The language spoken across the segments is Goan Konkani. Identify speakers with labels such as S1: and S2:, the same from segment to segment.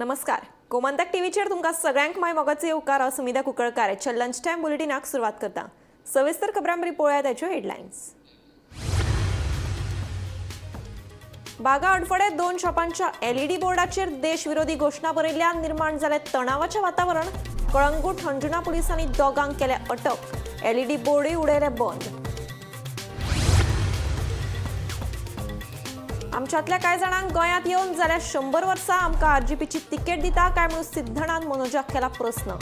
S1: नमस्कार, गोमंतक टीव्हीचेर तुमकां सगळ्यांक माय मोगाचे येवकार. हांव सुमिधा कुंकळकार आयच्या लंच टायम बुलेटिनाक सुरवात करता. सविस्तर खबरां पळोवया ताच्यो हेडलायन्स. बागा अडफडे दोन शॉपांच्या एलईडी बोर्डाचेर देशविरोधी घोशणा बरयल्ल्यान निर्माण जालें तणावाचें वातावरण. कळंगूट हंजुणा पुलिसांनी दोगांक केल्या अटक. एलईडी बोर्डूय उडयले बंद. आमच्यातल्या कांय जाणांक गोंयांत येवन जाल्यार 100 वर्सां, आमकां आरजीपीची तिकेट दिता काय म्हणून सिद्धणान मनोजाक केला प्रस्न.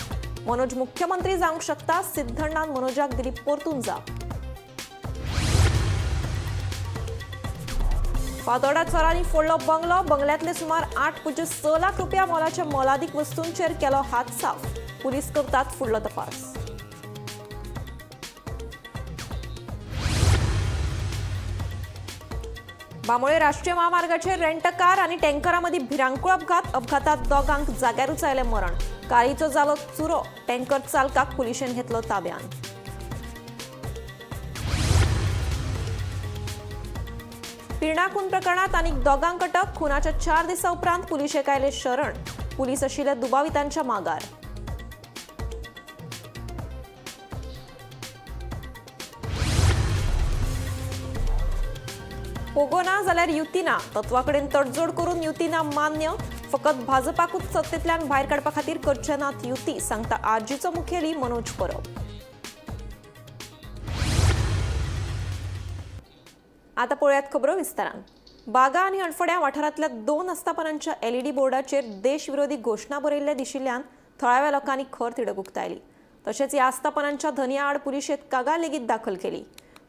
S1: मनोज मुख्यमंत्री जावंक शकता, सिद्धण्णान मनोजाक दिली परतून जाप. फातोर्डा चोरांनी फोडलो बंगलो. बंगल्यांतले सुमार 8.6 लाख रुपया मोलाच्या मोलादीक वस्तूंचेर केलो हात साफ. पुलीस करतात फुडलो तपास. बांबोळे राष्ट्रीय महामार्गाचेर रेंट कार आणि टँकरा मदीं भिरांकूळ अपघात. अपघातात दोगांक जाग्यारूच आयलें मरण. कारीचो जालो चुरो. टँकर चालकाक पुलिशेन घेतलो ताब्यान. पिर्णा खून प्रकरणात आनीक दोगांक अटक. खुनाच्या 4 दिसां उपरांत पुलिशेक आयले शरण. पुलीस आशिल्ले दुबावितांच्या मागार. पोगो ना जाल्यार युती ना, तत्वा कडेन तडजोड करून युती ना मान्य, फकत भाजपाकूच सत्तेंतल्यान भायर काडपा खातीर करचे नात युती, सांगता आरजीचो मुखेली मनोज परब. आता पळोवयात खबरो विस्तारान. बागा आनी हडफड्या वाठारांतल्या दोन आस्थापनांच्या एलईडी बोर्डाचेर देशविरोधी घोशणा बरयल्ले दिशिल्ल्यान थळाव्या लोकांनी खर तिडक उक्तायली. तशेंच ह्या आस्थापनांच्या धनया आड पुलिशेंत कागाळ लेगीत दाखल केली.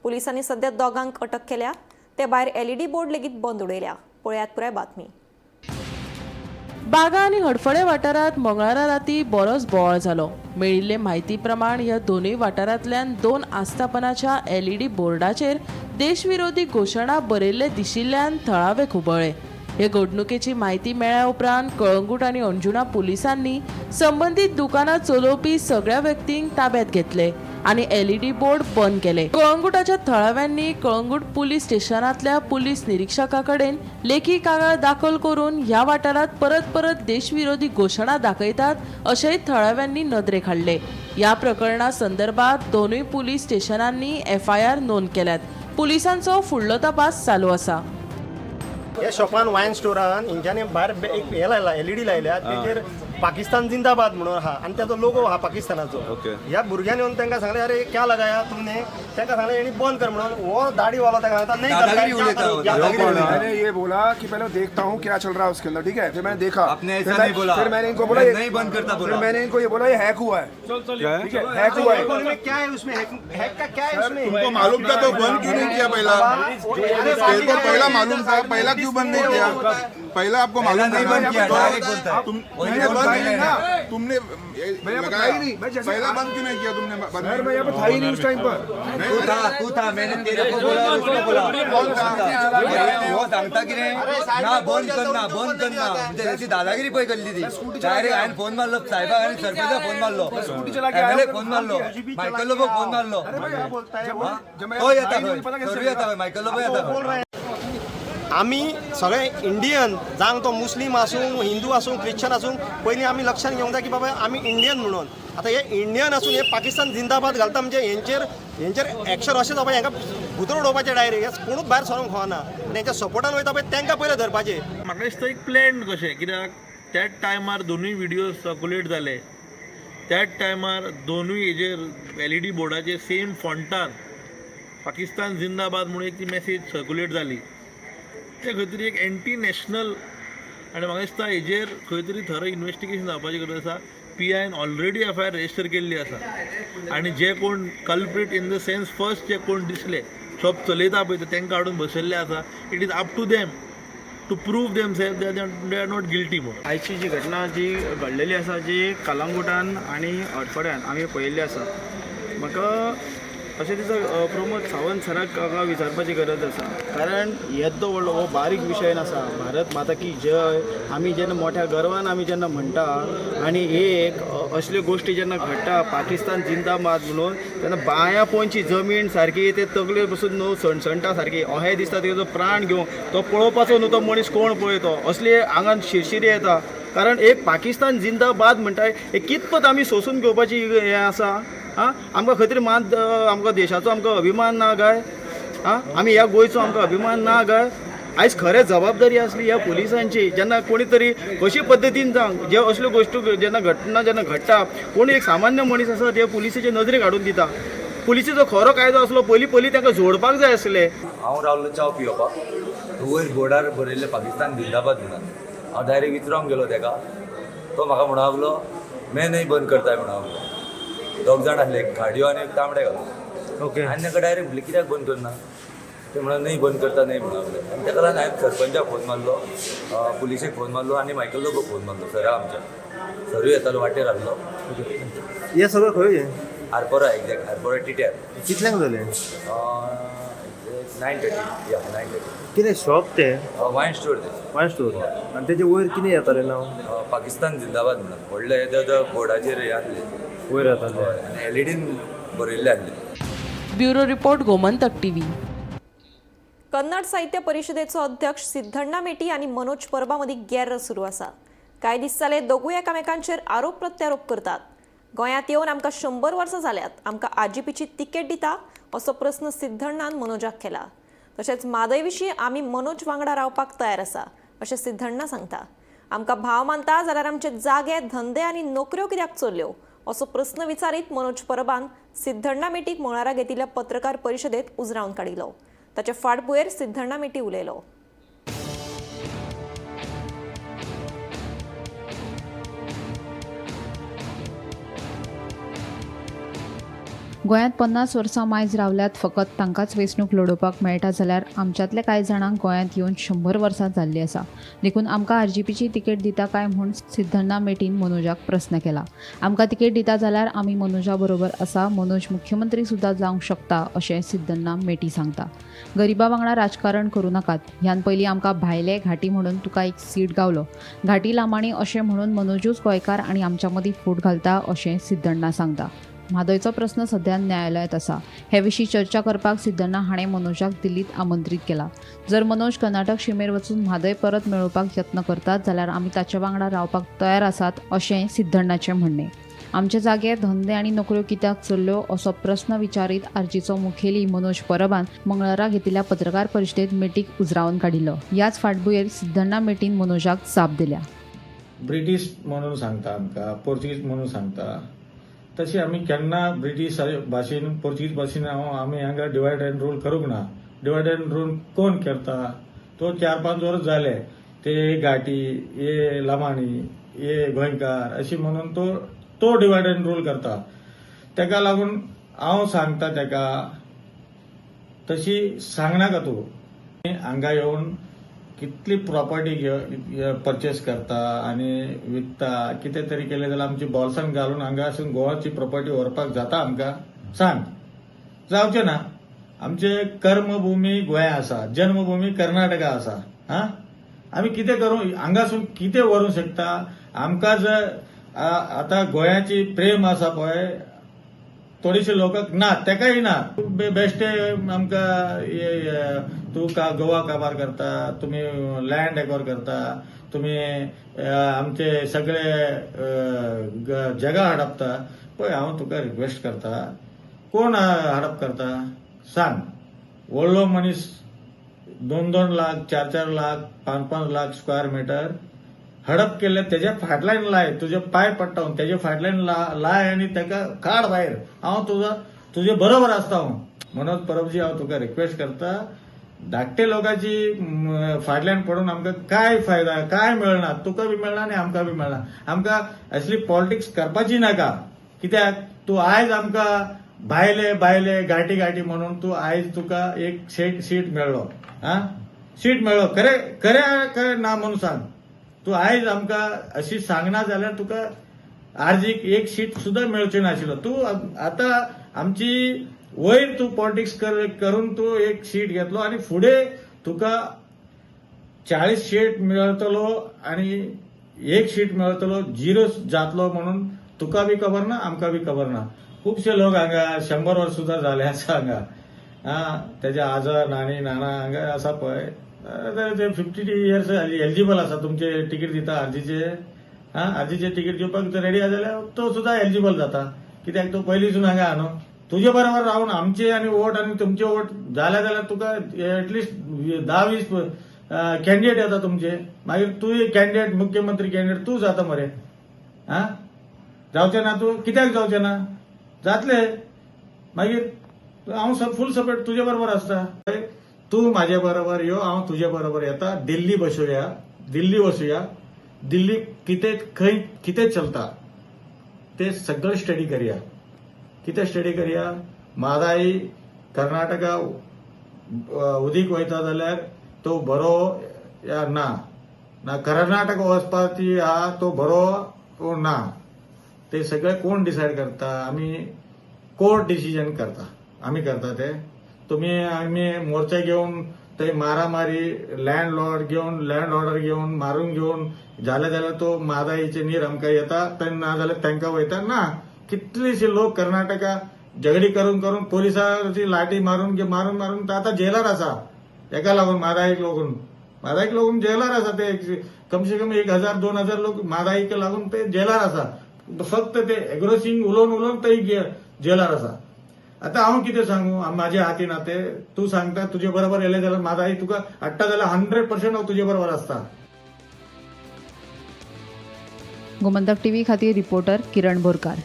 S1: पुलिसांनी सध्या दोगांक अटक केल्या. ते भायर एलईडी बोर्ड लेगीत बंद उडयल्या. पळयात पुराय बातमी.
S2: बागा आनी हडफडे वाठारांत मंगळारा राती बरोच बोवाळ जालो. मेळिल्ले म्हायती प्रमाण ह्या दोनूय वाठारांतल्यान दोन आस्थापनाच्या एलईडी बोर्डाचेर देशविरोधी घोशणा बरयल्ले दिशिल्ल्यान थळावे खुबळ्ळे. हे घडणुकेची म्हायती मेळ्ळ्या उपरांत कळंगूट आनी अंजुणा पुलिसांनी संबंदीत दुकानां चलोवपी सगळ्या व्यक्तींक ताब्यात घेतले आनी एलईडी बोर्ड बंद केले. कळंगूटाच्या थळाव्यांनी कळंगूट पुलीस स्टेशनांतल्या पुलीस निरिक्षका कडेन लेखी कागाळ दाखल करून ह्या वाठारांत परत परत देशविरोधी घोशणा दाखयतात अशेंय थळाव्यांनी नदरेक हाडले. ह्या प्रकरणा संदर्भात दोनूय पुलीस स्टेशनांनी एफआयआर नोंद केल्यात. पुलिसांचो फुडलो तपास चालू आसा.
S3: हे शॉपान, वायन स्टोरान हेंच्यांनी भायर एक हे लायला, एलईडी लायल्या, तेजेर पाकिस्तान जिंदाबाद म्हणून आहा आनी तेजो लोगो आहा पाकिस्तानाचो. ह्या भुरग्यांनी येवन तांकां सांगलें, "अरे, क्या लगाया तुमने?" तांकां सांगलें, "हेणी बंद कर" म्हणून. हो दाढीवालो तांकां सांगता, "नहीं करता."
S4: दादागिरी उलयता हो, दादागिरी उलयता.
S5: मैंने ये बोला कि पहले देखता हूँ क्या चल रहा है उसके अंदर, ठीक है? फिर मैंने देखा।
S4: आपने ऐसा
S5: फिर
S4: नहीं बोला।
S5: फिर मैंने इनको बोला,
S4: मैं नहीं बंद करता बोला।
S5: फिर मैंने इनको ये बोला, ये हैक हुआ है, ठीक है, हैक हुआ है।
S3: क्या है उसमें? हैक हैक का क्या है उसमें?
S6: तुमको मालूम था तो बंद क्यों नहीं किया पहला? तेरे को पहला मालूम था, पहला क्यों बंद नहीं किया? पहला आपको मालूम
S4: नहीं
S6: था
S4: बंद किया,
S6: तो
S4: डायरेक्ट बोलता है।
S6: तुम
S4: वही
S6: नहीं
S4: तो
S6: बंद
S4: बंद
S6: नहीं
S4: ना।
S6: तुमने ये
S5: मैं यहाँ पर
S6: लगाया
S5: था ही नहीं, मैं जैसे-
S6: पहला बंद क्यों नहीं किया तुमने? बंद
S5: सर, मैं यहाँ पर था ही नहीं उस टाइम पर।
S4: तू था, तू था. मैंने तेरे को बोला, उसको बोला.
S6: कौन था?
S4: हो सांगता कितें ना, बंद करना, बंद करना. म्हणजे त्याची दादागिरी पळय केल्ली ती. डायरेक्ट हांवें फोन मारलो साहेबाक आनी सरपंचाक फोन मारलो, एमएलए फोन मारलो, मायकल लोबोक फोन मारलो.
S5: जब मैं
S4: तो येता
S5: था ही नहीं,
S4: खंय
S5: मुझे पता कैसे
S4: सरू
S5: चलेगा?
S4: येता खंय, मायकल लोबो येता खंय.
S3: आमी सगळे इंडियन, जावं तो मुस्लीम आसूं, हिंदू आसूं, क्रिश्चन आसूं, पयलीं आमी लक्षात घेवंक जाय की बाबा आमी इंडियन म्हणून. आतां हे इंडियन आसून हे पाकिस्तान जिंदाबाद घालता म्हणजे हेंचेर एक्शन अशें जावपा, हेंकां भितर उडोवपाचें डायरेक्ट. हे कोणूच भायर सरोंक फावना आनी हेंच्या सपोर्टान वयता पळय, तांकां पयलें धरपाचें.
S7: म्हाका दिसता एक प्लॅन कशें, कित्याक त्याच टायमार दोनूय विडियो सर्कुलेट जाले. त्याच टायमार दोनूय हेजेर एलईडी बोर्डाचेर सेम फॉन्टान पाकिस्तान जिंदाबाद म्हणून एक ती मॅसेज सर्कुलेट जाली. तें खंय तरी एक एंटी नॅशनल आनी म्हाका दिसता हेजेर खंय तरी थरो इन्वेस्टिगेशन जावपाची गरज आसा. पी आयन ऑलरेडी एफआयआर रजिस्टर केल्ली आसा आनी जे कोण culprit, in the sense first जे कोण दिसले शॉप चलयता पळय, तांकां हाडून बसयल्ले आसा. It is up to them to prove themself they are not guilty म्हणून.
S8: आयची जी घटना जी घडलेली आसा, जी कलंगुटान आनी हडफड्यान आमी पळयल्ली आसा, म्हाका अशें दिसता, प्रमोद सावंत सराक हांगा विचारपाची गरज आसा, कारण येदो व्हडलो हो बारीक विशय नासा. भारत माता की जय आमी जेन्ना मोठ्या गर्वान आमी जेन्ना म्हणटा आनी एक असल्यो गोश्टी जेन्ना घडटा, पाकिस्तान जिंदाबाद म्हणून, तेन्ना बांया पोंची जमीन सारकी ते तकलेर बसून न्हू सणसणटा सारकी. अशें दिसता तेजो प्राण घेवंक, तो पळोवपाचो न्हू तो मनीस कोण पळय तो, असली आंगान शिरशिरी येता. कारण एक पाकिस्तान जिंदाबाद म्हणटा हे कितपत आमी सोंसून घेवपाची हें आसा. आं, आमकां खंय तरी मात आमकां देशाचो आमकां अभिमान ना काय? आं, आमी ह्या गोंयचो आमकां अभिमान ना काय? आयज खरें जबाबदारी आसली ह्या पुलिसांची, जेन्ना कोणी तरी कशी पद्दतीन जावं जे असल्यो गोश्टी जेन्ना घटना जेन्ना घडटा, कोणी एक सामान्य मनीस आसा ते पुलिसेचे नदरेक हाडून दिता. पुलिसेचो खरो कायदो आसलो पयलीं पयलीं तांकां जोडपाक जाय आसले.
S4: हांव रावलो च्याव पिवपाक, वयर बोर्डार बरयल्लें पाकिस्तान जिंदाबाद म्हणून. हांव डायरेक्ट विचारूंक गेलो तेका, तो म्हाका म्हणूंक लागलो मैं नहीं बंद करता म्हणूंक लागलो. दोग जाण आसले, एक घाडयो आनी एक तांबडे घालून.
S7: ओके.
S4: आनी ताका डायरेक्ट म्हणलें कित्याक बंद करना, ते म्हणून नहीं बंद करता नहीं म्हणूंक लागले. आनी ताका लागून हांवें सरपंचाक फोन मारलो, पुलिशेक फोन मारलो आनी मायकल लोबोक फोन मारलो. सरा आमच्या सरूय येतालो वाटेर आसलो.
S9: हे सगळं खंय?
S4: आरपोरा, एक्झॅक्ट आरपोरा टिट्यार.
S9: कितल्यांक जालें?
S4: 9:30, या 9:30.
S9: कितें शॉप तें?
S4: वायन स्टोर तें.
S9: वायन स्टोर. आनी तेजे वयर कितें येतालें नांव?
S4: पाकिस्तान जिंदाबाद म्हणून व्हडलें येदें बोर्डाचेर हें आसलें
S9: वयर येतालें.
S4: हय, आनी एलईडीन बरयल्लें आसलें.
S2: Bureau report, Gomantak TV.
S1: Kannada Sahitya परिषदेचो अध्यक्ष सिद्धण्णा मेटी आनी मनोज परबा मदीं गेर्र सुरू आसा. कांय दीस जाले दोगूय एकामेकांचेर आरोप प्रत्यारोप करतात. गोंयांत येवन आमकां 100 वर्सां जाल्यात, आमकां आरजीपीची तिकेट दिता असो प्रस्न सिद्धण्णान मनोजाक केला. तशेंच म्हादय विशीं आमी मनोज वांगडा रावपाक तयार आसा अशें सिद्धण्णा सांगता. आमकां भाव मानता जाल्यार आमचे जागे, धंदे आनी नोकऱ्यो कित्याक चोरल्यो असो प्रस्न विचारीत मनोज परबान सिद्धण्णा मेटीक मंगळारा घेतिल्ल्या पत्रकार परिशदेत उजरावन काडिल्लो. ताचे फाटभुंयेर सिद्धण्णा मेटी उलयलो.
S10: गोंयांत 50 वर्सां मायज रावल्यात, फकत तांकांच वेंचणूक लडोवपाक मेळटा जाल्यार आमच्यांतले कांय जाणांक गोंयांत येवन 100 वर्सां जाल्लीं आसा, देखून आमकां आरजीपीची तिकेट दिता काय म्हूण सिद्धण्णा मेटीन मनोजाक प्रस्न केला. आमकां तिकेट दिता जाल्यार आमी मनोजा बरोबर आसा, मनोज मुख्यमंत्री सुद्दां जावंक शकता अशें सिद्धण्णा मेटी सांगता. गरिबा वांगडा राजकारण करूं नाकात, ह्यान पयलीं आमकां भायले घाटी म्हणून तुका एक सीट गावलो, घाटी लामाणी अशें म्हणून मनोजूच गोंयकार आनी आमच्या मदीं फूट घालता अशें सिद्धण्णा सांगता. म्हादयचो प्रस्न सध्या न्यायालयांत आसा. हे विशीं चर्चा करपाक सिद्धण्णा हाणें मनोजाक दिल्लीत आमंत्रीत केला. जर मनोज कर्नाटक शिमेर वचून म्हादय परत मेळोवपाक यत्न करतात जाल्यार आमी ताचे वांगडा रावपाक तयार आसात अशें सिद्धण्णाचें म्हणणें. आमचे जागे, धंदे आनी नोकऱ्यो कित्याक चल्ल्यो असो प्रस्न विचारीत आरजीचो मुखेली मनोज परबान मंगळारा घेतिल्ल्या पत्रकार परिशदेंत मेटीक उजरावन काडिल्लो. ह्याच फाटभुंयेर सिद्धण्णा मेटीन मनोजाक जाप दिल्या.
S11: ब्रिटीश म्हणून सांगता आमकां, पोर्तुगीज म्हणून सांगता, तशी आमी केन्ना ब्रिटीश भाशेन पोर्तुगीज भाशेन आमी हांगा डिवायड अँड रूल करूंक ना. डिवायड अँड रूल कोण करता? तो 4-5 वर्स जाले ते घाटी हे लमाणी हे गोंयकार अशी म्हणून तो तो डिवायड अँड रूल करता. तेका लागून हांव सांगता तेका तशी सांगनाका तूं. हांगा येवन कितली प्रॉपर्टी परचेस करता आनी विकता, कितें तरी केलें जाल्यार आमची बॉल्सान घालून हांगासून गोवाची प्रॉपर्टी व्हरपाक जाता आमकां? सांग, जावचें ना. आमचे कर्मभूमी गोंया आसा, जन्मभूमी कर्नाटका आसा. आं, आमी कितें करूं? हांगासून कितें व्हरूंक शकता आमकां? जर आतां गोंयाची प्रेम आसा पळय थोडेशे लोकांक ना, तेकाय ना. बेश्टे आमकां तूं का गोवा काबार करता, तुमी लँड एकवर करता, तुमी आमचे सगळे जगा हडपता. पळय हांव तुका रिक्वेस्ट करता, कोण हडप करता सांग. व्हडलो मनीस 2-2 लाख, 4-4 लाख, 5-5 लाख स्क्वेअर मिटर हडप केल्ले तेज्या फाटल्यान लाय, तुजे पांय पडटा तेजे फाटल्यान लाय आनी तेका काड भायर. हांव तुजे बरोबर आसता हांव. मनोज परबजी, हांव तुका रिक्वेस्ट करता, धाकटे लोकांची फाटल्यान पडून आमकां काय फायदा? काय मेळना, तुका बी मेळना आनी आमकां बी मेळना. आमकां असली पॉलिटिक्स करपाची नाका. कित्याक तूं आयज आमकां भायले भायले घाटी घाटी म्हणून तूं आयज तुका एक सीट मेळ्ळो. आं, सीट मेळ्ळो खरें खरें काय ना म्हणून सांग. तूं आयज आमकां अशी सांगना जाल्यार तुका आरजीक एक सीट सुद्दां मेळची नाशिल्लो. तूं आतां आमची वयर तूं पॉलिटिक्स करून तूं एक सीट घेतलो आनी फुडें तुका 40 सीट मेळटलो आनी एक सीट मेळटलो, झिरो जातलो म्हणून तुका बी खबर ना, आमकां बी खबर ना. खुबशे लोक हांगा 100 वर्स सुद्दां जाले आसा हांगा. आं, तेजे आजो नाणी नाना हांगा आसा पळय, ते 52 इयर्स एलिजिबल आसा. तुमचे तिकीट दिता आरजीचे. आं आरजीचे तिकीट घेवपाक रेडी आसा जाल्यार तो सुद्दां एलिजिबल जाता, कित्याक तो पयलींसून हांगा न्हू. तुजे बरोबर रावन आमचे आनी वोट आनी तुमचे वोट जाल्या जाल्यार तुका एटलिस्ट 10-20 कॅन्डिडेट येता तुमचे, मागीर तूं एक कॅन्डिडेट मुख्यमंत्री कॅन्डिडेट तूं जाता मरे. आं जावचें ना तूं कित्याक जावचें ना, जातले मागीर हांव फूल सपोर्ट तुजे बरोबर आसता. तूं म्हाजे बरोबर यो, हांव तुजे बरोबर येता, दिल्ली बसोया, दिल्ली वचुया, दिल्ली कितें खंय कितें चलता ते सगळें स्टडी करया. कितें स्टडी करया, म्हादाई कर्नाटका उदीक वयता जाल्यार तो बरो या ना, ना कर्नाटक वचपाची आहा तो बरो तो ना, ते सगळे कोण डिसायड करता, आमी कोर्ट डिसिजन करता, आमी करता ते. तुमी आमी मोर्चा घेवन ते मारामारी लँड लॉर्ड घेवन लँड ऑर्डर घेवन मारून घेवन जालें जाल्यार तो म्हादाईचे नीर आमकां येता, ते ना जाल्यार तांकां वयता ना. कितलेशे लोक कर्नाटका झगडी करून करून पोलिसांची लाठी मारून मारून मारून आतां जेलार आसा. एका लागून म्हादाईक लागून, म्हादाईक लागून जेलार आसा ते, कमसे कम 1000-2000 लोक म्हादाईक लागून ते जेलार आसा. फक्त ते एग्रोसिंग उलोवन उलोवन ते जेलार आसा. आतां हांव कितें सांगू, म्हाज्या हातीन ते तूं सांगता तुजे बरोबर येयलें जाल्यार म्हादाई तुका हाडटा जाल्यार 100% हांव तुजे बरोबर आसता.
S10: गोमंतक टीव्ही खातीर रिपोर्टर किरण बोरकार.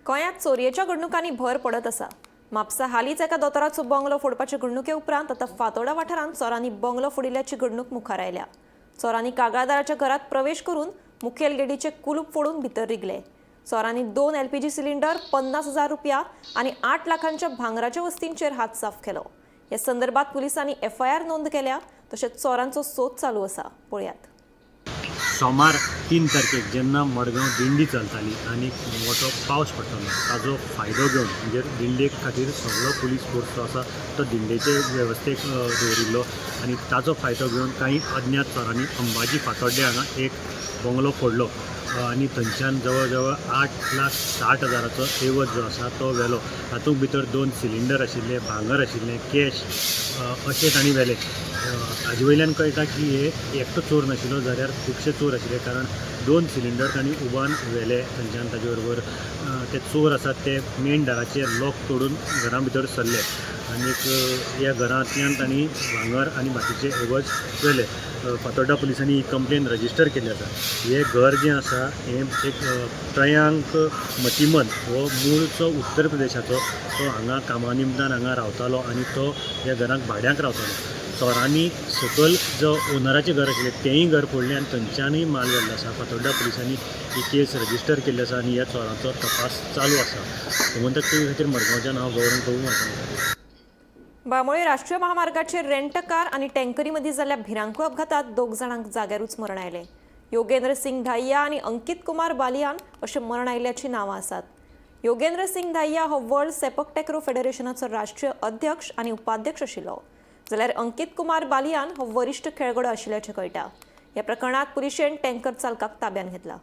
S1: गोंयांत चोरयेच्या घडणुकांनी भर पडत आसा. म्हापसा हालींच एका दोतोराचो बंगलो फोडपाचे घडणुके उपरांत आतां फातोर्डा वाठारांत चोरांनी बंगलो फोडिल्ल्याची घडणूक मुखार आयल्या. चोरांनी कागाळदाराच्या घरात प्रवेश करून मुखेल गेटीचे कुलूप फोडून भितर रिगले. चोरांनी 2 LPG cylinder, 50,000 रुपया आनी 8 लाखांच्या भांगराच्या वस्तींचेर हात साफ केलो. ह्या संदर्भात पुलिसांनी FIR नोंद केल्या, तशेंच चोरांचो सोद चालू आसा. पळयात.
S12: सोमार 3 तारखेक जेन्ना मडगांव दिंडी चलताली आनी मोठो पावस पडटालो ताजो फायदो घेवन म्हणजे दिंडे खातीर सगळो पुलीस फोर्स जो आसा तो दिंडेचे वेवस्थेक दवरिल्लो आनी ताजो फायदो घेवन कांय अज्ञात चोरांनी अंबाजी फातोड्डें हांगा एक बंगलो फोडलो आनी थंयच्यान जवळ जवळ 8,60,000चो एवज जो आसा तो व्हेलो. तातूंत भितर 2 सिलिंडर आशिल्ले, भांगर आशिल्लें, कॅश अशें तांणी व्हेलें. हाजे वयल्यान कळटा की हे एकटो चोर नाशिल्लो जाल्यार खुबशे चोर आशिल्ले, कारण 2 सिलिंडर तांणी उबान व्हेले थंयच्यान. ताजे बरोबर ते चोर आसात ते मेन दाराचे लॉक तोडून घरा भितर सरले आनीक ह्या घरांतल्यान तांणी भांगर आनी बाकीचे एवज व्हेले. फातोड्डा पुलिसांनी ही कंप्लेन रजिस्टर केल्ली आसा. हें घर जें आसा हें एक प्रयांक मतिमन हो मूळचो उत्तर प्रदेशाचो, तो हांगा कामा निमतान हांगा रावतालो आनी तो ह्या घराक भाड्याक रावतालो. चोरांनी सकयल जो ओनराचें घर आशिल्लें तेंय घर फोडलें आनी थंयच्यानूय माल व्हेल्लो आसा. फातोड्डा पुलिसांनी ही केस रजिस्टर केल्ली आसा आनी ह्या चोरांचो तपास चालू आसा. गोमंतक टीव्ही खातीर मडगांवच्यान हांव गौरव प्रभू मारता.
S1: बांबोळे राष्ट्रीय महामार्गाचेर रेंट कार आनी टँकरी मदीं जाल्ल्या भिरांकूळ अपघातात 2 जाणांक जाग्यारूच मरण आयलें. योगेंद्र सिंग धाय्या आनी अंकित कुमार बालियान अशें मरण आयिल्ल्याची नांवां आसात. योगेंद्र सिंग धाय्या हो वर्ल्ड सेपक टॅक्रो फेडरेशनाचो राष्ट्रीय अध्यक्ष आनी उपाध्यक्ष आशिल्लो, जाल्यार अंकित कुमार बालियान हो वरिश्ठ खेळगडो आशिल्ल्याचें कळटा. ह्या प्रकरणांत पुलिशेन टँकर चालकाक ताब्यांत घेतला.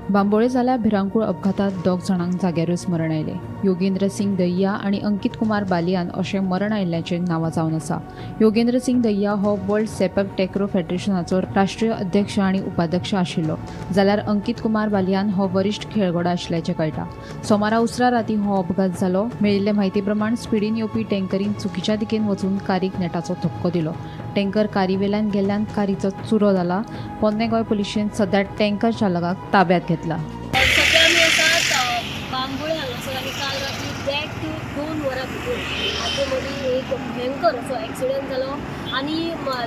S10: बांबोळे जाल्या भिरांकूळ अपघातात 2 जाणांक जाग्यारूच मरण आयलें. योगेंद्र सिंग दय्या आनी अंकित कुमार बालियान अशें मरण आयिल्ल्याचें नांवां जावन आसा. योगेंद्र सिंग दय्या हो वर्ल्ड सेपक टॅक्रो फेडरेशनाचो राष्ट्रीय अध्यक्ष आनी उपाध्यक्ष आशिल्लो, जाल्यार अंकित कुमार बालियान हो वरिश्ठ खेळगडो आशिल्ल्याचें कळटा. सोमारा उसरा राती हो अपघात जालो. मेळिल्ले म्हायती प्रमाण स्पिडीन येवपी टँकरीन चुकीच्या दिकेन वचून कारीक नेटाचो धपको दिलो. टँकर कारीवेल्यान गेल्ल्यान कारीचो चुरो जाला. पोन्ने गोंय पुलिशेन सध्या टँकर चालकाक ताब्यात घेतला.
S13: सध्या आमी आसात बांबोळे हांगासर आनी काल राती 1.5 ते 2 वरां भितर हाचे मदीं एक भयंकर असो एक्सिडंट जालो आनी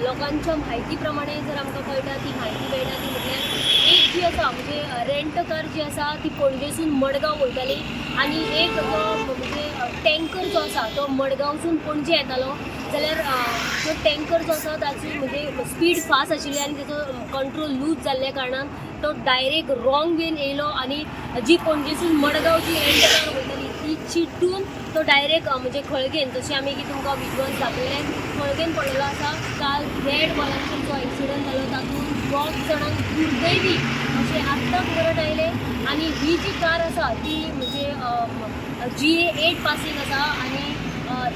S13: लोकांच्या म्हायती प्रमाणे जर आमकां कळटा ती म्हायती मेळटा ती म्हटल्यार एक जी आसा म्हणजे रेंट कार जी आसा ती पणजेसून मडगांव वयताली आनी एक जो म्हणजे टँकर जो आसा तो मडगांवसून पणजे येतालो. जाल्यार जो टँकर जो आसा ताची म्हणजे स्पीड फास्ट आशिल्ली आनी ताचो कंट्रोल लूज जाल्ल्या कारणान तो डायरेक्ट रॉंग वेन येयलो आनी जी पणजेसून मडगांव जी रेंट कार वयताली ती चिड्डून तो डायरेक्ट म्हणजे खळगेन, जशें आमी की तुमकां विजुअल्स दाखयले, खळगेन पडलेलो आसा. काल 1.5 वरांचेर जो एक्सिडंट जालो तातूंत 2 जाणांक दुर्दैवी अशें आत्ताक मरण आयलें आनी ही जी कार आसा ती म्हणजे GA 8 passing आसा आनी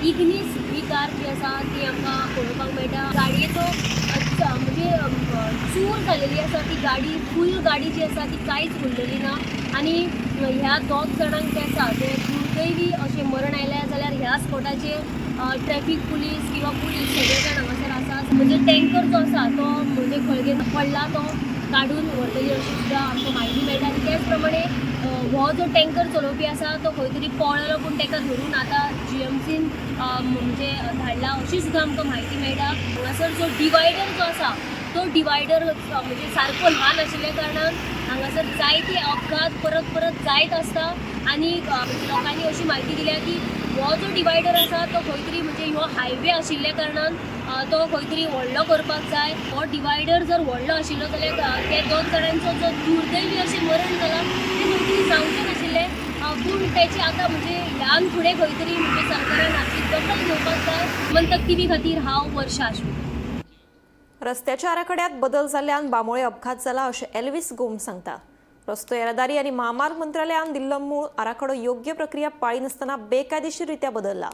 S13: इग्नीस ही कार जी आसा ती आमकां पळोवपाक मेळटा. गाडयेचो म्हणजे चूर जालेली आसा ती गाडी, फूल गाडी जी आसा ती कांयच उरलेली ना आनी ह्या 2 जाणांक जे आसा ते दुर्दैवी अशें मरण आयलें. जाल्यार ह्या स्पॉटाचेर ट्रॅफीक पुलीस किंवा पुलीस सगळे जाण हांगासर आसा. म्हणजे टँकर जो आसा तो म्हणजे खळगेन पडला तो काडून व्हरतली अशी सुद्दां आमकां म्हायती मेळटा. आनी त्याच प्रमाणे हो जो टँकर चलोवपी आसा तो खंय तरी पळ्ळो, पूण ताका धरून आतां GMCन म्हणजे धाडला अशी सुद्दां आमकां म्हायती मेळटा. हांगासर जो डिवायडर जो आसा तो डिवायडर म्हणजे सारको ल्हान आशिल्ल्या कारणान हांगासर जायते अपघात परत परत जायत आसता आनी लोकांनी अशी म्हायती दिल्या की हो जो डिवायडर आसा तो खंय तरी म्हणजे हो हायवे आशिल्ल्या कारणान तो खंय तरी व्हडलो करपाक जाय. हो डिवायडर जर व्हडलो आशिल्लो जाल्यार त्या 2 जाणांचो जो दुर्दैवी अशें मरण जालां तें खंय तरी जावचें नाशिल्लें. पूण तेची आतां म्हणजे ह्यान फुडें खंय तरी म्हणजे सरकारान हाची दखल घेवपाक जाय. गोमंतक टीव्ही खातीर हांव वर्षा आश्विन.
S1: रस्त्याच्या आराखड्यात बदल जाल्ल्यान बांबोळे अपघात जाला अशें एल्विस गोम्स सांगता. रस्तो येरादारी आनी म्हामार्ग मंत्रालयान दिल्लो मूळ आराखडो योग्य प्रक्रिया पाळिनासतना बेकायदेशीररित्या बदलला.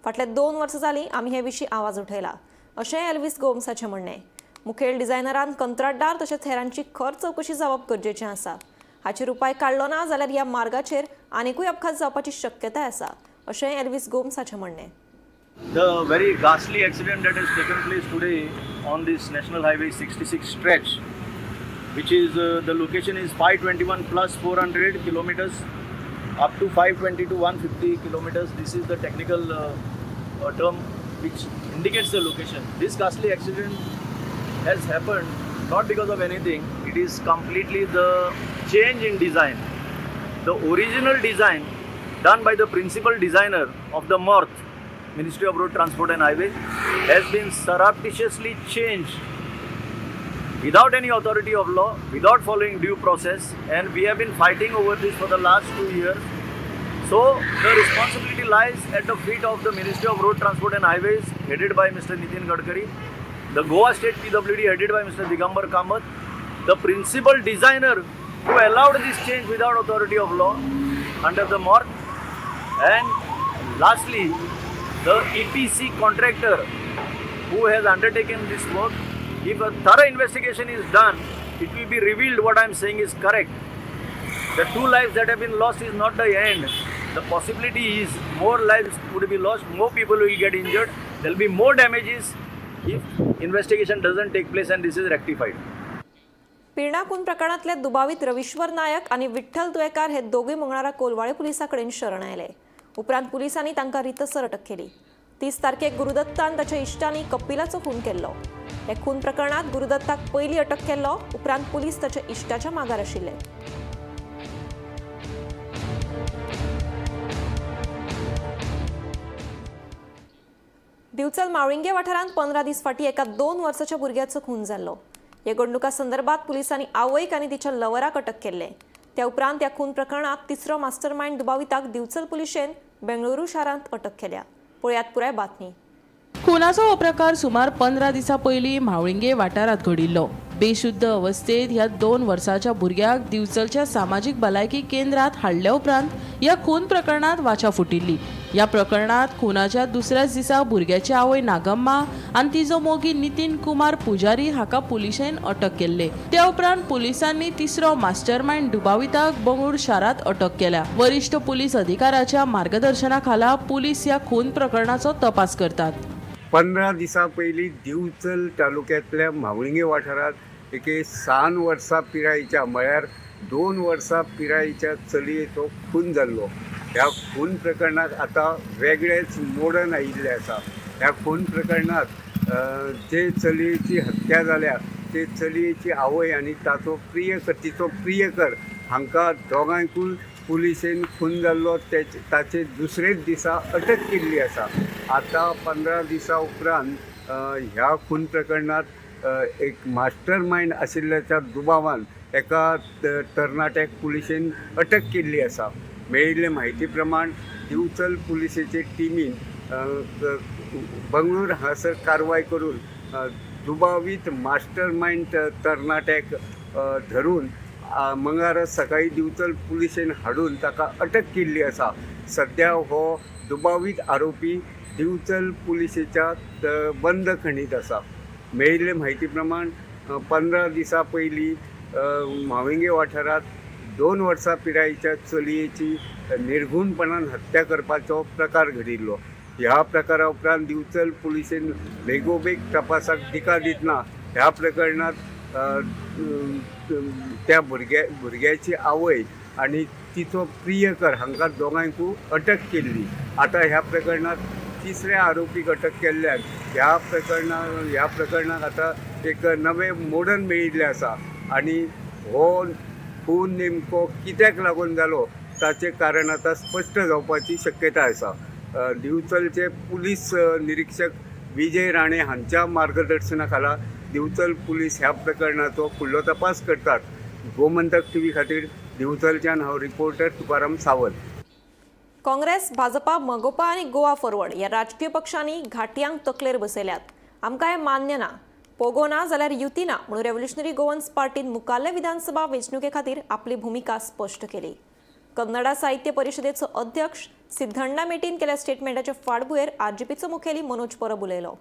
S1: फाटल्या 2 वर्सां जालीं आमी हे विशीं आवाज उठयला अशें एल्विस गोम्साचें म्हणणें. मुखेल डिझायनरान कंत्राटदार तशेंच हेरांची खर चवकशी जावप गरजेचें आसा. हाचेर उपाय काडलो ना जाल्यार ह्या मार्गाचेर आनिकूय अपघात जावपाची शक्यताय आसा अशें एल्विस गोम्साचें म्हणणें.
S14: The very ghastly accident that has taken place today on this National Highway 66 stretch, which is the location is 521 plus 400 kilometers up to 520 to 150 kilometers. This is the technical term which indicates the location. This ghastly accident has happened not because of anything. It is completely the change in design. The original design done by the principal designer of the MORTH, Ministry of Road Transport and Highways, has been surreptitiously changed without any authority of law, without following due process, and we have been fighting over this for the last 2 years. So the responsibility lies at the feet of the Ministry of Road Transport and Highways, headed by Mr. Nitin Gadkari, the Goa State PWD headed by Mr. Digambar Kamath, the principal designer who allowed this change without authority of law under the MORTH, and lastly the EPC contractor who has undertaken this work. If a thorough investigation is done, it will be revealed what I am saying is correct. The 2 lives that have been lost is not the end. The possibility is more lives would be lost, more people will get injured, there will be more damages if investigation doesn't take place and this is rectified.
S1: Pirna खून प्रकरणातल्या दुबावीत रविश्वर नायक आनी विठ्ठल तुयेकार हे दोगूय मंगळारा कोलवाळे पुलिसां कडेन शरण आयले. उपरांत पुलिसांनी तांकां रितसर अटक केली. 30 तारखेक गुरुदत्तान ताच्या इश्टांनी कपिलाचो खून केल्लो. हे खून प्रकरणात गुरुदत्ताक पयली अटक केल्लो. उपरांत पुलीस ताच्या इश्टाच्या मागार आशिल्ले. दिवचल मावळिंगे वाठारांत 15 दीस फाटीं एका 2 वर्साच्या भुरग्याचो खून जाल्लो. ह्या घडणुका संदर्भात पुलिसांनी आवयक आनी तिच्या लवराक अटक केल्ले. त्या उपरांत ह्या खून प्रकरणात तिसरो मास्टरमायंड दुबाविताक दिवचल पुलिशेन बेंगळुरू शारांत अटक केल्या. पळयात पुराय बातमी.
S2: खुनाचो हो प्रकार सुमार 15 दिसां पयलीं म्हावळिंगे वाठारांत घडिल्लो. बेशुद्ध अवस्थेत ह्या 2 वर्साच्या भुरग्याक दिवचलच्या सामाजीक भलायकी केंद्रात हाडल्या उपरांत ह्या खून प्रकरणात वाचा फुटिल्ली. ह्या प्रकरणात खुनाच्या दुसऱ्याच दिसा भुरग्याची आवय नागम्मा आनी तिजो मोगी नितीन कुमार पुजारी हाका पुलिशेन अटक केल्ले. त्या उपरांत पुलिसांनी तिसरो मास्टरमाइंड दुबाविताक बंगळूर शारांत अटक केल्या. वरिष्ठ पुलीस अधिकाऱ्याच्या मार्गदर्शना खाला पुलीस ह्या खून प्रकरणाचो तपास करतात.
S15: 15 दिसां पयलीं दिवचल तालुक्यांतल्या म्हावळिंगे वाठारांत एके 6 वर्सां पिरायेच्या म्हळ्यार 2 वर्सां पिरायेच्या चलयेचो खून जाल्लो. ह्या खून प्रकरणात आतां वेगळेच मोडण आयिल्लें आसा. ह्या खून प्रकरणात जे चलयेची हत्या जाल्या ते चलयेची आवय आनी ताचो प्रियकर तिचो प्रियकर हांकां दोगांयकूय पुलिसेन खून जाल्लो ताचे दुसरेच दिसा अटक केल्ली आसा. आतां 15 दिसां उपरांत ह्या खून प्रकरणात एक मास्टर मायंड आशिल्ल्याच्या दुबावान एका तरणाट्याक पुलिसेन अटक केल्ली आसा. मेळिल्ले म्हायती प्रमाण दिवचल पुलिसेचे टिमीन बंगळूर हांगासर कारवाय करून दुबावीत मास्टर मायंड तरणाट्याक धरून मंगळारा सकाळी दिवचल पुलिसेन हाडून ताका अटक केल्ली आसा. सद्या हो दुबावीत आरोपी दिवचल पुलिसेच्या बंदखणीत आसा. मेळिल्ले म्हायती प्रमाण 15 दिसां पयलीं म्हाविंगे वाठारांत 2 वर्सां पिरायेच्या चलयेची निर्गुणपणान हत्या करपाचो प्रकार घडिल्लो. ह्या प्रकारा उपरांत दिवचल पुलिसेन बेगोबेग तपासाक दिका दितना ह्या प्रकरणात त्या भुरग्याची आवय आनी तिचो प्रियकर हांकां दोगांयकूय अटक केल्ली. आतां ह्या प्रकरणात तिसऱ्या आरोपीक अटक केल्ल्यान ह्या प्रकरणाक आतां एक नवें मोडण मेळिल्लें आसा आनी हो खून नेमको कित्याक लागून जालो ताचें कारण आतां स्पश्ट जावपाची शक्यताय आसा. दिवचलचे पुलीस निरीक्षक विजय राणे हांच्या मार्गदर्शना खाला दिवचल पुलीस ह्या प्रकरणाचो फुडलो तपास करतात. गोमंतक टीव्ही खातीर दिवचलच्यान हांव रिपोर्टर तुकाराम सावंत.
S1: काँग्रेस, भाजपा, मगोपा आनी गोवा फॉरवर्ड ह्या राजकीय पक्षांनी घाटयांक तकलेर बसयल्यात. आमकां हें मान्य ना. पोगो ना जाल्यार युती ना म्हणून रेव्होल्युशनरी गोवन्स पार्टीन मुखाल्ले विधानसभा वेंचणुके खातीर आपली भुमिका स्पश्ट केली. कन्नडा साहित्य परिशदेचो अध्यक्ष सिद्धण्णा मेटीन केल्या स्टेटमेंटाचे फाटभुंयेर आरजीपीचो मुखेली मनोज परब उलयलो.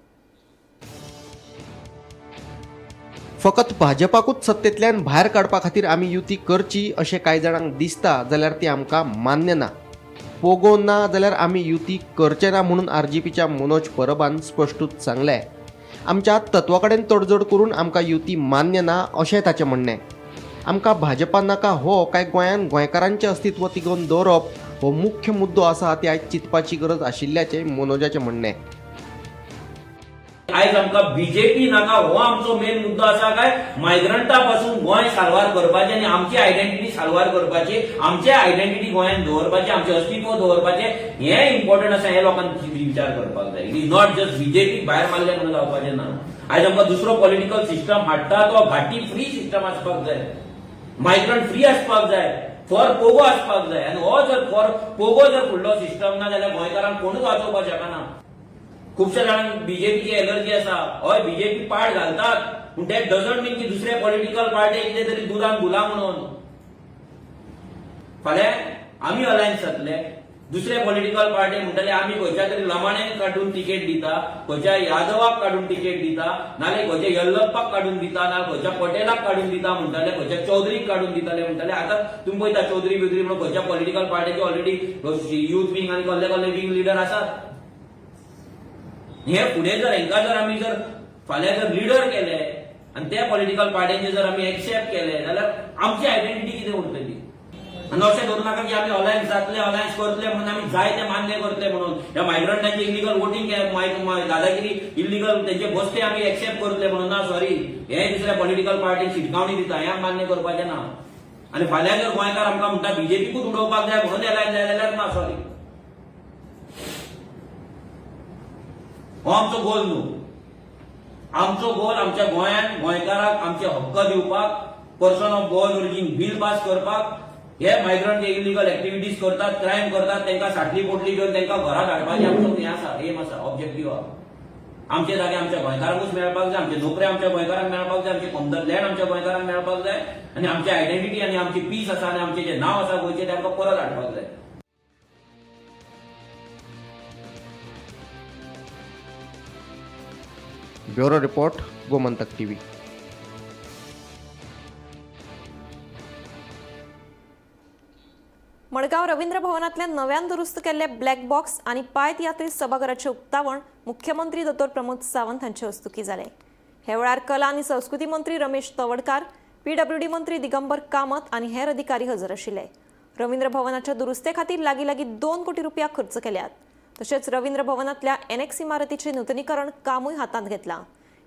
S16: फकत भाजपाकूच सत्तेंतल्यान भायर काडपा खातीर आमी युती करची अशें कांय जाणांक दिसता जाल्यार ती आमकां मान्य ना. पोगो ना जाल्यार आमी युती करचे ना म्हणून आरजीपीच्या मनोज परबान स्पश्टूच सांगलें. आमच्या तत्वा कडेन तडजोड करून आमकां युती मान्य ना अशें ताचें म्हणणें. आमकां भाजपा नाका हो काय गोंयान गोंयकारांचें अस्तित्व तिगोवन दवरप हो मुख्य मुद्दो आसा ते आयज चिंतपाची गरज आशिल्ल्याचें मनोजाचें म्हणणें.
S17: आयज आमकां बीजेपी नाका हो आमचो मेन मुद्दो आसा काय मायग्रंटा पासून गोंय साल्वार करपाचें आनी आमची आयडेंटिटी साल्वार करपाची, आमचे आयडेंटिटी गोंयांत दवरपाचें, आमचें अस्तित्व दवरपाचें हें इम्पॉर्टंट आसा हें लोकांनी विचार करपाक जाय. It is not just BJP भायर मारलें म्हणून जावपाचें ना. आयज आमकां दुसरो पॉलिटिकल सिस्टम हाडटा तो घाटी फ्री सिस्टम आसपाक जाय, मायग्रंट फ्री आसपाक जाय, फॉर पोगो आसपाक जाय. आनी हो जर फॉर पोगो जर फुडलो सिस्टम ना जाल्यार गोंयकारांक कोणूच वाचोवपाक शकना. खुबश्या जाणांक बीजेपीची एलर्जी आसा. हय, बीजेपी पाड घालतात पूण that doesn't मीन की दुसऱ्या पॉलिटिकल पार्टी कितें तरी दुदान घुला म्हणून. फाल्यां आमी अलायन्स जातले, दुसरे पॉलिटिकल पार्टी म्हणटले आमी खंयच्या तरी लमाण्याक काडून तिकेट दिता, खंयच्या यादवाक काडून तिकेट दिता, नाल्यार खंयच्या यल्लप्पाक काडून दिता, नाल्यार खंयच्या पटेलाक काडून दिता म्हणटले, खंयच्या चौधरीक काडून दितले म्हणटले. आतां तुमी पळयता चौधरी बिवधरी म्हणून खंयच्या पॉलिटिकल पार्टीचे ऑलरेडी युथ विंग आनी कसले कसले विंग लिडर आसात. हे फुडें जर हेंकां जर आमी जर फाल्यां जर लिडर केले आनी त्या पॉलिटिकल पार्ट्यांचे जर आमी एक्सेप्ट केले जाल्यार आमची आयडेंटिटी कितें उरतली? आनी अशें धरूं नाका की आमी अलायन्स जातले, अलायन्स करतले म्हणून आमी जाय ते मान्य करतले म्हणून ह्या मायग्रंटांचे इलिगल वोटींग दादागिरी इलिगल तेंचे बसते आमी एक्सेप्ट करतले म्हणून ना. सॉरी, हे दुसऱ्या पॉलिटिकल पार्टीक शिटकावणी दिता, हें मान्य करपाचें ना. आनी फाल्यां जर गोंयकार आमकां म्हणटा बीजेपीकूच उडोवपाक जाय म्हणून अलायन्स जाय जाल्यार ना, सॉरी, हो आमचो गोल न्हू. आमचो गोल आमच्या गोंयांत गोंयकाराक आमचे हक्क दिवपाक, person of Goan origin bill pass करपाक. हे मायग्रंट जे इलिगल एक्टिविटीज करतात, क्रायम करतात, तांकां साटली पोटली घेवन तांकां घरा धाडपाचें आमचो हें आसा, एम आसा, ऑब्जेक्टीव आसा. आमचे जागे आमच्या गोंयकारांकूच मेळपाक जाय, आमचे नोकऱ्यो आमच्या गोंयकारांक मेळपाक जाय, आमचे कोमदार लँड आमच्या गोंयकारांक मेळपाक जाय आनी आमची आयडेंटिटी आनी आमची पीस आसा आनी आमचें जें नांव आसा गोंयचें तें आमकां परत हाडपाक जाय.
S16: Bureau report, Gomantak TV.
S1: Madgaon Ravindra भवनांतल्या नव्यान दुरुस्त केल्ले ब्लॅक बॉक्स आनी पाय तियात्रीस सभाघराचें उक्तावण मुख्यमंत्री दोतोर प्रमोद सावंत हांचे हस्तुकीं जालें. हे वेळार कला आनी संस्कृती मंत्री रमेश तवडकार, पीडब्ल्यूडी मंत्री दिगंबर कामत आनी हेर अधिकारी हजर आशिल्ले. रवींद्र भवनाच्या दुरुस्ते खातीर लागीं लागीं 2 कोटी रुपया खर्च केल्यात. तशेंच रवींद्र भवनांतल्या एनएक्स इमारतीचें नुतनीकरण कामूय हातांत घेतलां.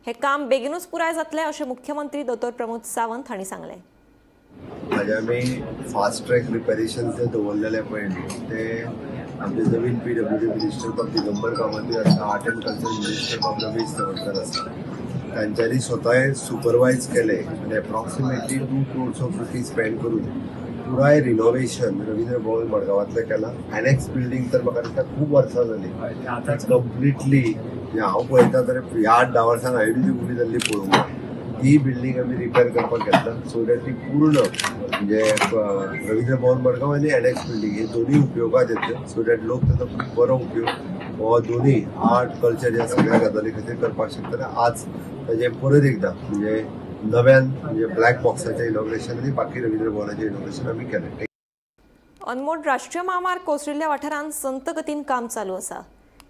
S1: हें काम बेगिनूच पुराय जातलें अशें मुख्यमंत्री दोतोर प्रमोद सावंत हांणी सांगलें.
S18: हाजे आमी फास्ट ट्रॅक रिपेरेशन जे दवरलेले पळय न्हू ते आमचे नवीन पीडब्ल्यूडी मिनिस्टर बाब दिगंबर कामतूय आसा, आर्ट एंड कल्चर मिनिस्टर बाब रमेश तवडकर आसा, तांच्यांनी स्वताय सुपरवायज केलें आनी approximately 2 crores of rupees spend करून पुराय रिनोवेशन रवींद्र भवन मडगांवांतलें केलां. एनएक्स बिल्डींग तर म्हाका दिसता खूब वर्सां जालीं कंप्लिटली, हांव पळयता तर ह्या 8-10 वर्सां हांवें ती उबी जाल्ली पळोवंक ना. ती बिल्डींग आमी रिपेर करपाक घेतला सो that ती पूर्ण म्हणजे रवींद्र भवन मडगांव आनी एनएक्स बिल्डींग हे दोनूय उपयोगात येतले सो that लोक ताचो खूब बरो उपयोग हो दोनूय आर्ट कल्चर ह्या सगळ्या गजाली खातीर करपाक शकतले. आज ताजें परत एकदां म्हणजे नव्यान म्हणजे ब्लॅक बॉक्साचें इनॉग्रेशन आनी बाकी रवींद्र भवनाचें इनॉग्रेशन आमी केलें.
S1: अनमोड राष्ट्रीय म्हामार्ग कोसळिल्ल्या वाठारांत संत गतीन काम चालू आसा.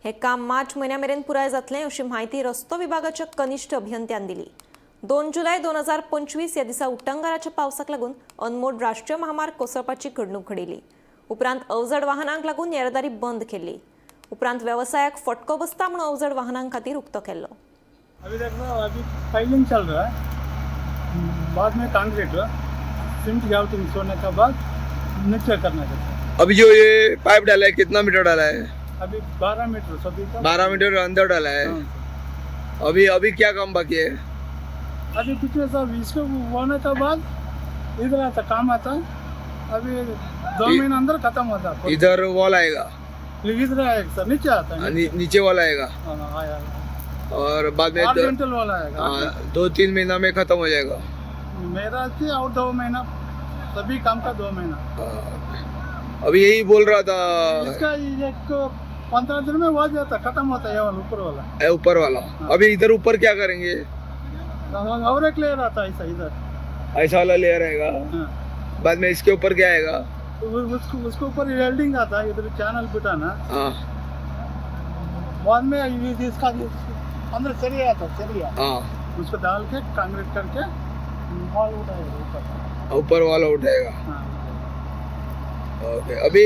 S1: हें काम मार्च म्हयन्या मेरेन पुराय जातलें अशी म्हायती रस्तो विभागाच्या कनिश्ठ अभियंत्यान दिली. 2 जुलय 2025 ह्या दिसा उटंगाराच्या पावसाक लागून अनमोड राष्ट्रीय म्हामार्ग कोसळपाची घडणूक घडिल्ली. उपरांत अवजड वाहनांक लागून येरादारी बंद केल्ली. उपरांत वेवसायाक फटको बसता म्हूण अवजड वाहनां खातीर उक्तो केल्लो.
S19: अभी देखो अभी पाइलिंग चल रहा है, बाद में कंक्रीट सीमेंट ग्राउटिंग होने के बाद नीचे करना है।
S20: अभी जो ये पाइप डाला है कितना मीटर डाला है?
S19: अभी 12 मीटर सभी का
S20: 12 मीटर अंदर डाला है। अभी अभी क्या काम बाकी है?
S19: अभी कुछ नहीं साहब, इसको होने के बाद इधर आता काम आता, अभी 2 महीने अंदर खत्म होता।
S20: इधर वॉल आएगा,
S19: इधर आएगा सर, नीचे आता है,
S20: नीचे वाला आएगा और बाद में
S19: क्विंटल वाला आएगा।
S20: 2-3 महीना में खत्म हो जाएगा
S19: मेरा और 2 महीना सभी काम का 2 महीना।
S20: अभी यही बोल रहा था
S19: इसका एक 15 दिन में हो जाता, खत्म होता है वाला ऊपर वाला।
S20: ऊपर वाला। अभी इधर ऊपर क्या करेंगे?
S19: और एक लेयर आता है ऐसा, इधर
S20: ऐसा वाला लेयर आएगा। बाद में इसके ऊपर क्या आएगा?
S19: उसको उसको ऊपर वेल्डिंग आता है, इधर चैनल बिठाना। बाद में इसका अंदर सरिया आता, सरिया उसको डाल के कंक्रीट करके वॉल उठाएगा ऊपर,
S20: ऊपर वाला उठाएगा। ओके। अभी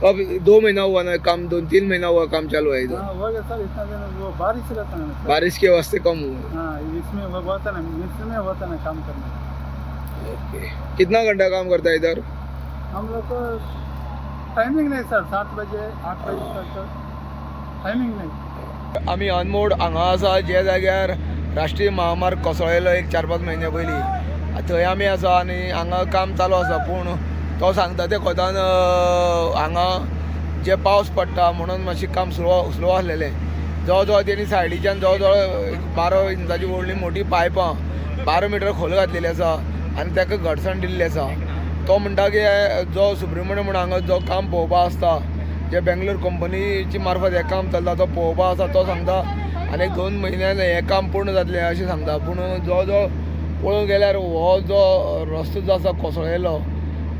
S20: अब 2 महीना हुआ ना काम, 2-3 महीना हुआ काम चालू है इधर।
S19: हो गया सर, इतना दिन वो बारिश रहता है ना,
S20: बारिश के वास्ते कम हुआ।
S19: हाँ, इसमें वो होता ना, इसमें होता ना काम करना।
S20: ओके। कितना घंटा काम करता है इधर?
S19: हम लोग को टाइमिंग नहीं सर, 7 बजे 8 बजे तक टाइमिंग नहीं।
S20: आमी अनमोड हांगा आसा जे जाग्यार राष्ट्रीय महामार्ग कोसळ्ळेलो एक 4-5 म्हयने पयलीं, थंय आमी आसा आनी हांगा काम चालू आसा. पूण तो सांगता ते कोतान हांगा जे पावस पडटा म्हणून मातशें काम स्लो आसलेलें. जवळ जवळ तेणी सायडीच्यान जवळ जवळ 12 इंचाची व्हडली मोठी पायपां 12 मिटर खोल घातलेली आसा आनी ताका घटसाण दिल्ली आसा. तो म्हणटा की जो सुब्रमण्य म्हूण हांगा जो काम पळोवपा आसता, जे बेंगलोर कंपनीची मार्फत हें काम चलता तो पळोवपा आसा, तो सांगता आनी 2 म्हयन्यान हें काम पूर्ण जातलें अशें सांगता. पूण जो जो पळोवंक गेल्यार हो जो रस्तो जो आसा कोसळ्ळेलो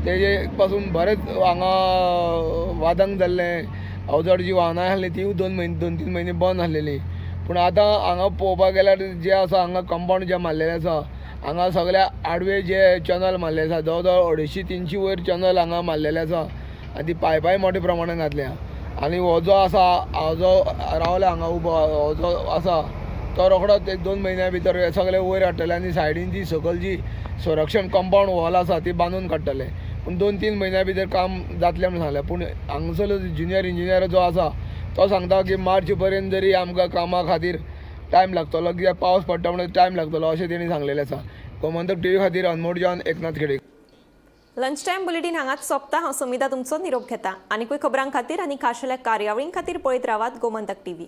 S20: तेजे पासून बरेंच हांगा वादंग जाल्लें. अवजड जी वाहनां आसलीं तिवूय 2-3 म्हयने बंद आसलेलीं. पूण आतां हांगा पळोवपाक गेल्यार जें आसा हांगा कंपावंड जें मारलेलें आसा, हांगा सगळ्या आडवे जे चॅनल मारलेले आसा, जवळ जवळ 250-300 वयर चॅनल हांगा मारलेले आसा आनी ती पायपाय मोठ्या प्रमाणान घातल्या. आनी हो जो आसा हो जो रावला हांगा उबो हो जो आसा तो रोखडोच 1-2 म्हयन्या भितर सगळे वयर हाडटले आनी सायडीन जी सकयल जी संरक्षण कंपावंड वॉल आसा ती बांदून काडटले. पूण 2-3 म्हयन्या भितर काम जातलें म्हूण सांगलें. पूण हांगासरलो ज्युनियर इंजिनियर जो आसा तो सांगता की मार्च पर्यंत जरी आमकां कामा खातीर टायम लागतलो, कित्याक पावस पडटा म्हणून टायम लागतलो अशें तेणी सांगलेलें आसा. गोमंतक टीव्ही खातीर अनमोडच्यान Eknath Khedekar.
S1: Lunch time bulletin हांगाच सोंपता. हांव समिता तुमचो निरोप घेता. आनीकूय खबरां खातीर आनी खाशेल्या कार्यावळीं खातीर पळयत रावात Gomantak TV.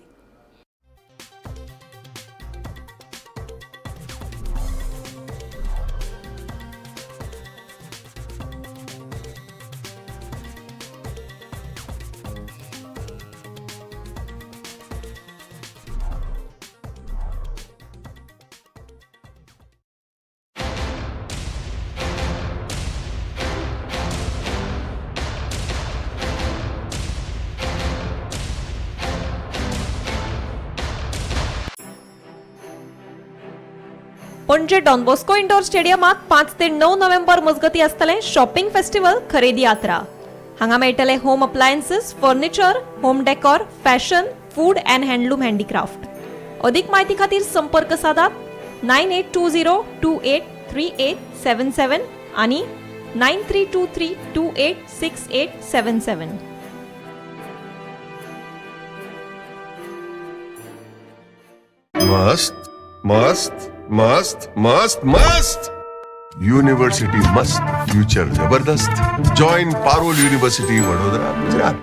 S1: Panjim Don Bosco indoor स्टेडियमात 5 ते 9 नोव्हेंबर मजगती आसतलें शॉपिंग फेस्टिवल खरेदी यात्रा. हांगा मेळटले home appliances, furniture, home decor, fashion, food and handloom handicraft. अधिक माहिती खातीर संपर्क साधात 9820283877 आणि 9323286877.
S6: मस्त मस्त मस्त मस्त मस्त युनिव्हर्सिटी मस्त, फ्युचर जबरदस्त. Join Parul university, Vadodara, Gujarat.